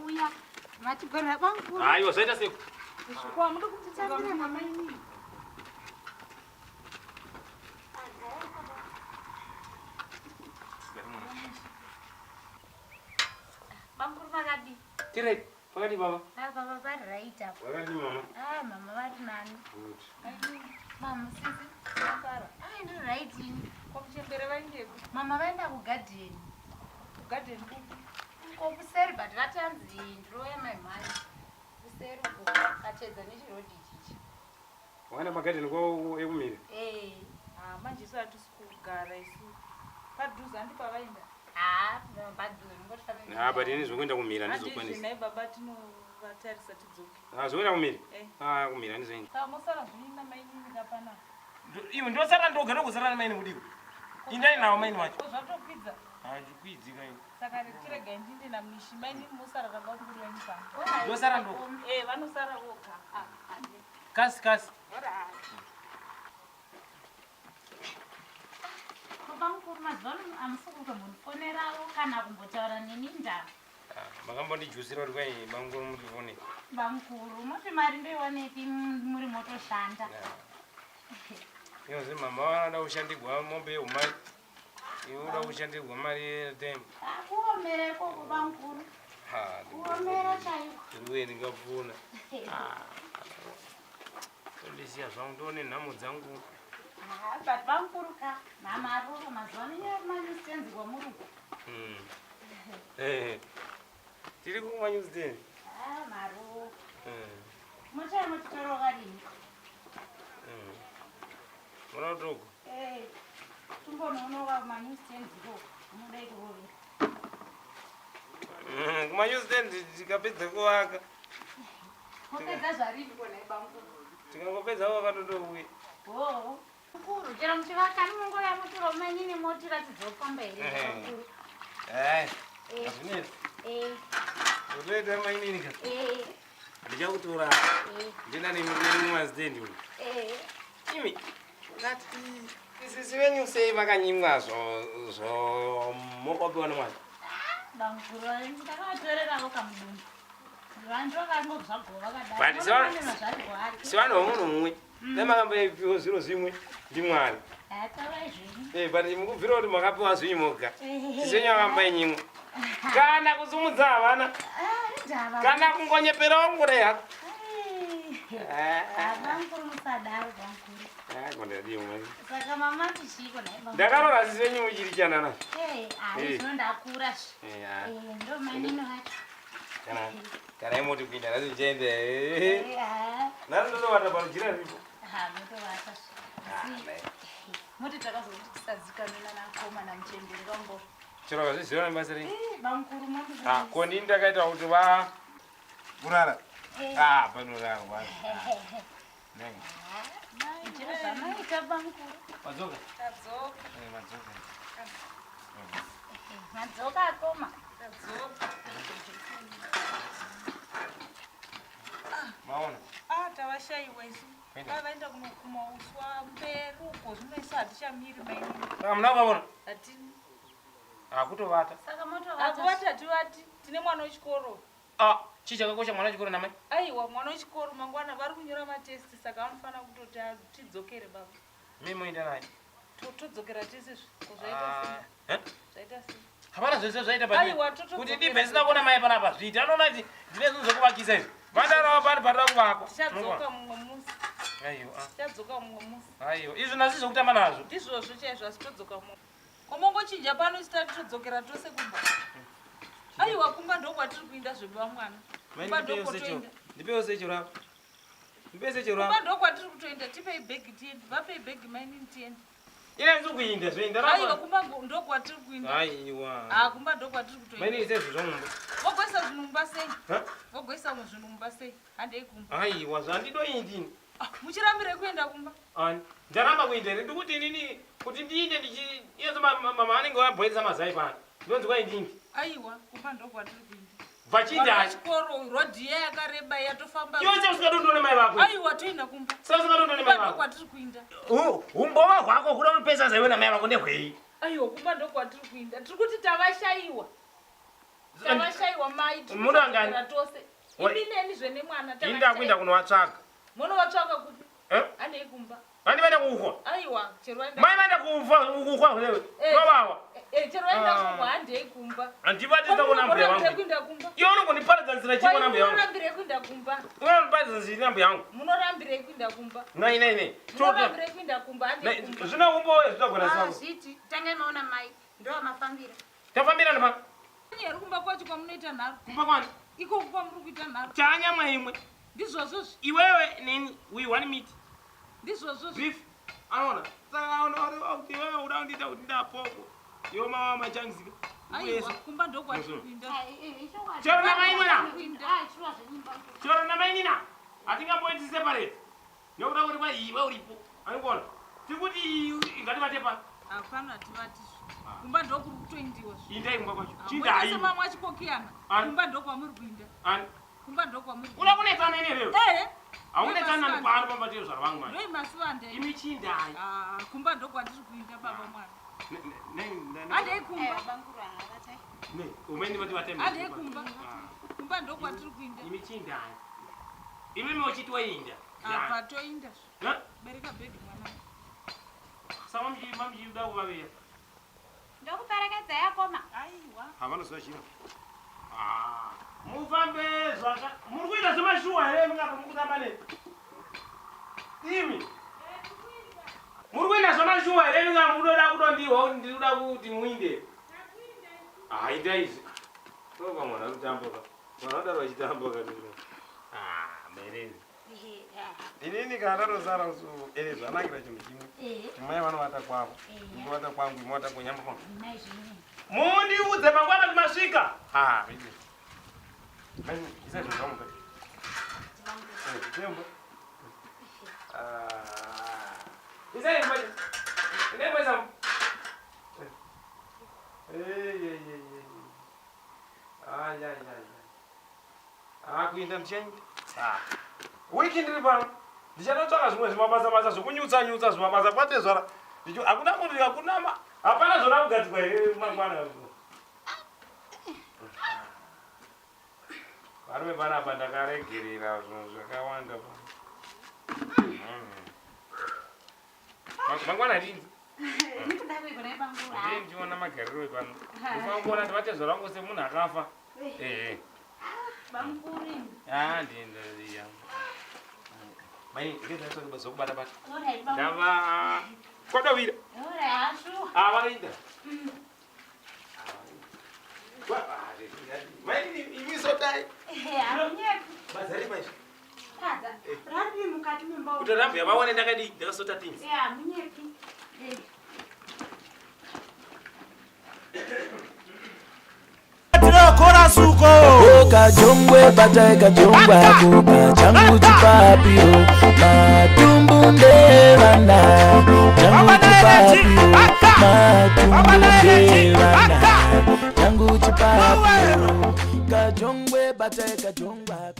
Tauya. Matigorera bamukuru. Aiwa zvaita seko. Kwa muda kutitambira mama ini. Bamukuru makadii? Tiri pakati baba. Ah, baba vari right apo. Wakadii mama? Ah, mama vari nani. Good. Mama sisi. Ah, ndiri right ini. Ko muchembere vaendepi? Mama vaenda kugadheni. Kugadheni kupi? Ko kuseri but vatanzi ndiroya mai mhani. Kuseri uko kachedza nechirodhi ichichi. Wakaenda magadheni kwavo ekumira? Eh. Ah, manje isu hatisi kugara isu. Padhuze handi pavaenda. Ah, padhuze ndingoti Ah, but ini zvokuenda kumira Handizve ndizokwanisa. nhai baba tinovatarisa tidzoke. Ah, zvokuenda kumira? Eh. Ah, kumira handizoendi. Saka mosara zvinyi namainini kapanapa? Iwe ndosara ndoga ndogosara namaini kudiwa. Indai nawo maini wacho. Ko zvatokwidza. Hazvikwidzi kai. Saka chiregai ndiinde namishi mainini mosara rabamukuru venyu pano. Ndosara ndoga. Eh, vanosara voga. Kasi kasi. Baba mukuru mazuva ano hamusi kutombondifonerawo kana kumbotaura neni ndava. Ah, makambondijusira kuti kwai bamukuru mutifone. Bamukuru moti mari ndoiwanepi muri motoshanda. Inozi mama vanoda kushandigwa mombe yeumai. Iwe uda kushandigwa mari yeairtime. Ah, kuomera ikoko bamukuru. Ha, Kuomera chaiko. ndiwe ndingapfuna. Tondisiya zvangu ndione nhamo dzangu. Ah, but bamukuru ka mama arova mazuva ano nyaya yekumanewsstands kwamuri uko. Eh. Tiri kuma newsstand. Ah, maro. Mochaya mochitoro wakadini? Mona utoko. Eh, tumbonoona kumanewsstands ikoko. Unodai kurovera. Kuma newsstand tikapedza kuvaka. Mopedza zvarini kona bamukuru. Tikangopedza kuvaka totouya. Oh. Mukuru, chero muchivaka munongouya motora mainini motiratidza kufamba here Eh. bamukuru. Eh. Eh. Hazvinetsi. Eh, Utoita mainini ka. eh, Ndichakutora. eh, Ndina nemumastand uyu. eh. Imi. Ngati isisi venyu sei makanyimwa zvo zvo mokopiwa nemwana. Bamukuru, ndakavatoreravo kamudumbu. Vantu vakangozvagova But vakadai. sevanhu- Sevanhu vomunhu mumwe. Dai makambopiwa zviro zvimwe ndiMwari. Taurai zvenyu. Eh, but mukubvira kuti makapiwa zvinyu moga. Sisi venyu vakambainyimwa. Kana kusumudza havana. Ah, indava. Kana kungonyeperawo kudai hako. Eh, Bamukuru musadaro bamukuru. Ah, kondadii mwari. Saka mama tichiko naye bamukuru. Ndakarora sisi venyu muchiri chanana. Eh, ah, Eh. zvino ndakura zve. Eh, ah. Eh, ndo mainini vacho. Kana kana imoti kuinda nhasi ndichaenda. Eh, ah. Nhasi ndotowata panojira ripo. Ah, motovata zve. Ah, Moti takazokuti tisazikanwe nanakoma namuchembere vambo. Chero vakazviziva nebasa renyu. Eh, bamukuru moti. Ah, ko ndini ndakaita kuti va kurara. Ah, panorarwa. Nai. Chero zvamaita bamukuru. Madzoka. Tadzoka. Eh, madzoka. Madzoka akoma. Tadzoka. Maona. Ah, tavashaiwa isu. Kuenda. Ah, vaenda kunokuma uswa mberi uko zvino isu hatichamiri mainini. Saka muna kuvaona? Hatini. Ah, kutovata. Saka motovata. Hakuvati hativati tine mwana wechikoro. Ah, chii chakakosha mwana wechikoro namai? Aiwa mwana wechikoro mangwana vari kunyora matesti saka vanofanira kutoti tidzokere baba. Mimi moenda naye. Todzokera tese zve. Ko zvaita sei? Ah, eh? Zvaita sei? Hapana zvese zvaita pano. Aiwa, totodzokera. Kuti ndibve ndisina kuona mai panapa zviita. Anoona kuti ndine zvinhu zvekuvakisa izvi. Vandarawo pano parira kuvakwa. Tichadzoka mumwe musi. Aiwa. ah. Tichadzoka mumwe musi. Aiwa. Izvi nhasi zvekutamba nazvo. Ndizvozvo chaizvo asi todzoka mumwe. Ko mongochinja pano isu tati todzokera tose kumba. Aiwa kumba ndokwatiri kuinda zvebaba mwana. Kumba ndokwotoenda. Ndipewo secho rako. Ndipewo secho Kumba rako. ndokwatiri kutoenda tipei bhegi tiende. Vapei bhegi mainini tiende. Ina ndiri kuinda zvoenda Aiwa rako. kumba ndokwatiri kuinda. Aiwa. Ah kumba ndokwatiri kutoenda. Maini ise zvinhu mumba. Vogoisa zvinhu mumba sei? Ha? Vogoisa zvinhu mumba sei? Handei kumba. Aiwa, zvandidoindi. Ah, muchirambire kuenda kumba. Ani. Ndaramba kuinda here ndikuti inini kuti ndiinde ndichi iyezo mama anenge vabhoilisa mazai pano. Ndonzi kwaindingi. Aiwa kumba ndokwatiri kuinda. Vachinda. Vana vechikoro rodhi iya yakareba yatofamba. Iwe sei usingadondone mai vako? Aiwa toenda kumba. Sei usingadondone Kumba mai vako? ndokwatiri kuinda. Umbova hwako kuda unopesa zaiwe namai vako ndehwei? Aiwa kumba ndokwatiri kuinda. Tiri kuti tavashaiwa. Tavashaiwa mai Murangani. tose. Oi. Imi neni zve nemwana Inda kuinda kunovatsvaga. Munovatsvaka kupi? Eh? Handei kumba. Vandi vaenda kuuhwa. Aiwa, chero vaenda. Mai vaenda kuufa kuuhwa kwewe. Eh. Vawawa. Eh, chero vaenda Ah. kuuhwa handei kumba. Handibatisa kuona mbuya Munorambire vangu. kuinda kumba. Iwe unongondiparadza nzira chii kuona mbuya vangu? Munorambire kuinda kumba. Unondiparadza nzira mbuya vangu. Munorambire kuinda kumba. Nai nai nai. Munorambire kuinda kumba handei kumba. Zvino umbowe zvitogona Ah, sangu. zviti tangai maona mai ndo mafambira. Tafambira nepa. Here kumba kwacho kwamunoita nharo. Kumba kwani? Ikoko kwamuri kuita nharo. Chanyama imwe. Ndizvozvo zvi. Iwewe neni we one meat. Ndizvozvo zvi. Beef. Anoona. Saka aona kuti iwewe uda kundiita kuti ndapoko. Iwe mama machangisika. Aiwa, kumba ndokwatiri kuinda. Chero namai mwena. Ah, chirwa zvenyimba. Chero namainina. Hatingamboiti separate. Nekuda kuti kwa iwe uripo. Anikuona. Tikuti ngativate pa. Hapana hativati zvi. Kumba ndokuri kutoindiwa zvi. Indai kumba kwacho. Moita Chindai. semamwe achikokiyana. Ani? Kumba ndokwamuri kuinda. Ani. Kumba ndokwamuri Uda kuinda. kunetsana ine wewe. Eh. Haunetsana nani pano pamba tiri zvaro vangu manje. Ndoi masivande. Imi chindai. Ah, kumba ndokwatiri kuinda baba mwana. Ne ne ne. Handei kumba. Banguru havatai. Ne, umeni vati vateme. Handei kumba. Kumba ndokwatiri kuinda. Imi chindai. Imi mochitoinda. Apa toinda zvi. Ha? Bereka bhegi mwana. Saka mamji mamji uda kuvaveya. Ndokuperekedza yakoma. Aiwa. Havanoziva chino. Ah, mufambe zvaka. Muri kuita zvemashuwa here mungapa mukutamba neni? Imi. Muri kuita zvemashuwa here mungapa munoda kutondihwa kuti ndinoda kuti muinde? Ah, ita izvi. Toka mwana kutamba ka. Mwana udaro achitamba ka. Ah, merezi. Inini kana ndatosara usu ere zvanakira chinhu chimwe. Mai vanovata kwavo. Ndovata kwangu, imwe kunyamba kwangu. Mundiudze mangwana kuti masvika. Ha, bibi. Mai, isa zvinhu zvangu mukati. Eh, tembo. Ah. Isa imwe. Ine mweza. Eh, eh, eh, eh. Ai ai ai. Ah, kuinda ndichaenda. Ah. Wiki ndiri pano. Ndichatotsvaka zvimwe zvimabasa basa zvekunyutsa nyutsa zvimabasa kwate zvara. Ndicho hakuna munhu hakuna ma hapana zvona kugadzirwa here mangwana. Varume panapa ndakaregerera zvinhu zvakawanda pano. Mangwana handinzi. Nikuda kuigona banguru. Ndiye ndichiona magariro epano. Ndofana kuona kuti vatezvara vangu semunhu akafa. Ehe. Bamukuru. Ah, ndienda. Mai, ngezvatsvaka zvokubata bata. Alright, bamukuru. Ndava kwadawira. Alright, hashu. Ah, vakaita. Mai, imi sotai. Eh, hamunyepi. Bazari mai. Sadza. Rari mukati memba. Kuti rambo yavaone ndakadii, ndakasota things. Eh, hamunyepi. Eh. Suko Kajongwe batai kajongwa kuka changu chipapiro matumbu ndevana changu chipapiro matumbu ndevana changu chipapiro kajongwe batai kajongwa.